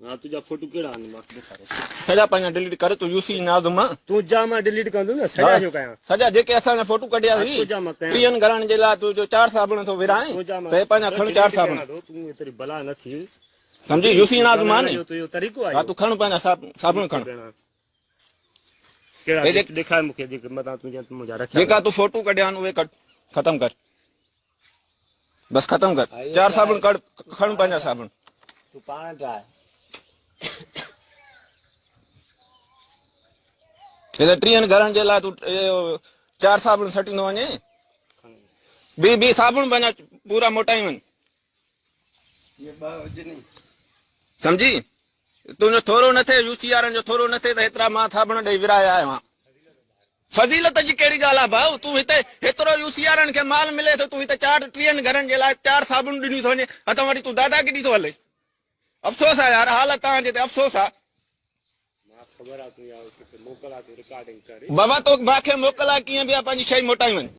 ها تنهنجا فوٽو ڪهڙا آهن مان ڏيکاريس. سڄا پنهنجا ڊليٽ ڪر تون يوسي ناظم. تنهنجا مان ڊليٽ ڪندس نه سڄا جو ڪيان. سڄا جيڪي اسان جا فوٽو ڪڍيا ها سي تنهنجا مان ڪيان. ٽيهن گهرن جي لاء تون جو چار صابڻ ٿو ورهائين تنهنجا مان ته هي پنهنجا کڻ چار ڊليٽ صابڻ. ڪيان ٿو تون ايتري بلا نه ٿي. سمجهي يوسي ناظم آ ني. تنهنجو طريقو آ ها تون کڻ پنهنجا صابڻ کڻ. ڪهڙا ڏيکار مون کي جيڪي متان تنهنجا منهنجا رکيا. جيڪا تون فوٽو ڪڍيا آهن اهي ڪڍ ختم ڪر. بس ختم ڪر چار صابڻ ڪڍ کڻ پنهنجا صابڻ. تون پاڻ ٺاهه. هي ته ٽيهن گهرن جي لاء تون چار صابڻ سٽيندو وڃين. بي بي صابڻ پنهنجا پورا موٽائي وڃ. سمجهي تنهنجو ٿورو نه ٿئي يو سي وارن جو ٿورو نه ٿئي ته هيترا مان صابڻ ڏئي ورهائي آيو آهيان. فضيلت جي ڪهڙي ڳالهه آهي ڀائو تون هتي هيترو يو سي وارن کي مال ملي ٿو تون هتي چار ٽيهن گهرن جي لاء چار صابڻ ڏنيون ٿو وڃي هتان وري تون داداگيري ٿو هلي افسوس آهي يار حالت توهان جي تي افسوس آهي. بابا تو مان کي موڪل آهي ڪيئن به آهي پنهنجي شئي موٽائي وڃ.